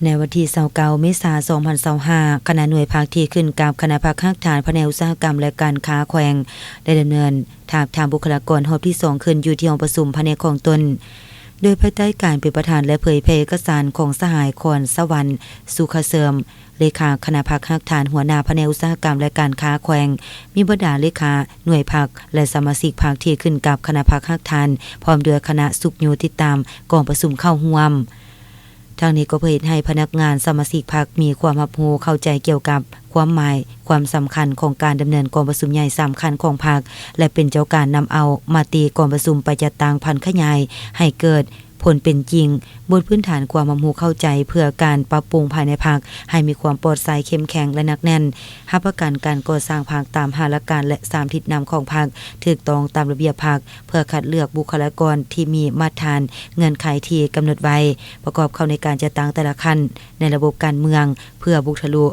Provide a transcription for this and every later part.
ໃນວັນທີຊາວເກົ້າ ເມສາ ສອງພັນຊາວຫ້າ ຄະນະໜ່ວຍພັກທີ່ຂຶ້ນກັບຄະນະພັກຮາກຖານພະແນກອຸດສາຫະກຳ ແລະ ການຄ້າແຂວງ ໄດ້ດຳເນີນທາບທາມບຸກຄະລາກອນຮອບທີສອງ ຂຶ້ນຢູ່ທີ່ຫ້ອງປະຊຸມພະແນກຂອງຕົນ ໂດຍພາຍໃຕ້ການເປັນປະທານ ແລະ ເຜີຍແຜ່ເອກະສານຂອງສະຫາຍ ຄອນສະຫວັນ ສຸຂະເສີມ ເລຂາຄະນະພັກຮາກຖານ, ຫົວໜ້າພະແນກອຸດສາຫະກຳ ແລະ ການຄ້າແຂວງ, ມີບັນດາເລຂາໜ່ວຍພັກ ແລະ ສະມາຊິກພັກທີ່ຂຶ້ນກັບຄະນະພັກຮາກຖານ ພ້ອມດ້ວຍຄະນະຊຸກຍູ້ຕິດຕາມກອງປະຊຸມເຂົ້າຮ່ວມ. ທັງນີ້ກໍເພື່ອເຮັດໃຫ້ພະນັກງານສະມາຊິກພັກມີຄວາມຮັບຮູ້ເຂົ້າໃຈກ່ຽວກັບຄວາມໝາຍ, ຄວາມສຳຄັນຂອງການດຳເນີນກອງປະຊຸມໃຫຍ່ສຳຄັນຂອງພັກ ແລະ ເປັນເຈົ້າການນຳເອົາມະຕິກອງປະຊຸມໄປຈັດຕັ້ງຜັນຂະຫຍາຍໃຫ້ເກີດຜົນເປັນຈິງ, ບົນພື້ນຖານຄວາມຮັບຮູ້ເຂົ້າໃຈເພື່ອການປັບປຸງພາຍໃນພັກໃຫ້ມີຄວາມປອດໃສ, ເຂັ້ມແຂງ ແລະ ໜັກແໜ້ນ, ຮັບປະກັນການກໍ່ສ້າງພັກຕາມຫ້າຫຼັກການ ແລະ ສາມທິດນຳຂອງພັກ, ຖືກຕ້ອງຕາມລະບຽບພັກ, ເພື່ອຄັດເລືອກບຸກຄະລາກອນທີ່ມີມາດຖານເງື່ອນໄຂທີ່ກຳນົດໄວ້ ປະກອບເຂົ້າໃນການຈັດຕັ້ງແຕ່ລະຂັ້ນໃນລະບົບການເມືອງ ເພື່ອບຸກທະລຸ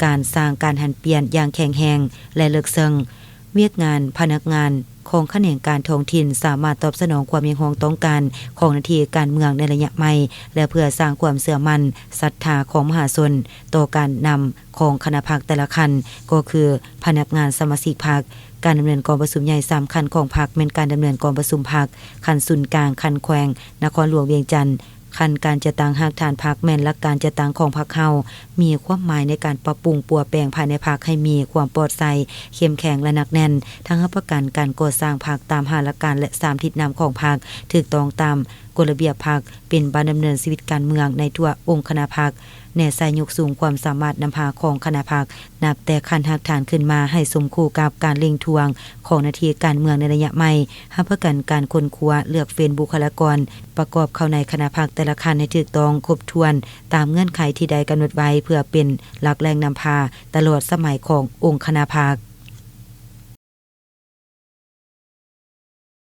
ການສ້າງການຫັນປ່ຽນຢ່າງແຂງແຮງ ແລະ ເລິກເຊິ່ງ. ວຽກງານພະນັກງານຂອງຂະແໜງການທ້ອງຖິ່ນສາມາດຕອບສະໜອງຄວາມຮຽກຮ້ອງຕ້ອງການຂອງໜ້າທີ່ການເມືອງໃນໄລຍະໃໝ່ ແລະ ເພື່ອສ້າງຄວາມເຊື່ອໝັ້ນສັດທາຂອງມະຫາຊົນຕໍ່ການນຳຂອງຄະນະພັກແຕ່ລະຂັ້ນ ກໍຄືພະນັກງານສະມາຊິກພັກ. ການດຳເນີນກອງປະຊຸມໃຫຍ່ສຳຄັນຂອງພັກແມ່ນການດຳເນີນກອງປະຊຸມພັກຂັ້ນສູນກາງ, ຂັ້ນແຂວງ, ນະຄອນຫຼວງວຽງຈັນ, ຂັ້ນການຈັດຕັ້ງຮາກຖານພັກແມ່ນຫຼັກການຈັດຕັ້ງຂອງພັກເຮົາ, ມີຄວາມໝາຍໃນການປັບປຸງປົວແປງພາຍໃນພັກໃຫ້ມີຄວາມປອດໃສ, ເຂັ້ມແຂງ ແລະ ໜັກແໜ້ນ, ທັງຮັບປະກັນການກໍ່ສ້າງພັກຕາມຫ້າຫຼັກການ ແລະ ສາມທິດນຳຂອງພັກ, ຖືກຕ້ອງຕາມກົດລະບຽບພັກ, ເປັນບ້ານດຳເນີນຊີວິດການເມືອງໃນທົ່ວອົງຄະນະພັກ, ແນໃສ່ຍົກສູງຄວາມສາມາດນຳພາຂອງຄະນະພັກ ນັບແຕ່ຂັ້ນຮາກຖານຂຶ້ນມາໃຫ້ສົມຄູ່ກັບການເລັ່ງທວງຂອງໜ້າທີ່ການເມືອງໃນໄລຍະໃໝ່, ຮັບປະກັນການຄົ້ນຄວ້າເລືອກເຟ້ນບຸກຄະລາກອນປະກອບເຂົ້າໃນຄະນະພັກແຕ່ລະຂັ້ນໃຫ້ຖືກຕ້ອງຄົບຖ້ວນຕາມເງື່ອນໄຂທີ່ໄດ້ກຳນົດໄວ້ ເພື່ອເປັນຫຼັກແຫຼ່ງນຳພາຕະຫຼອດສະໄໝຂອງອົງຄະນະພັກ.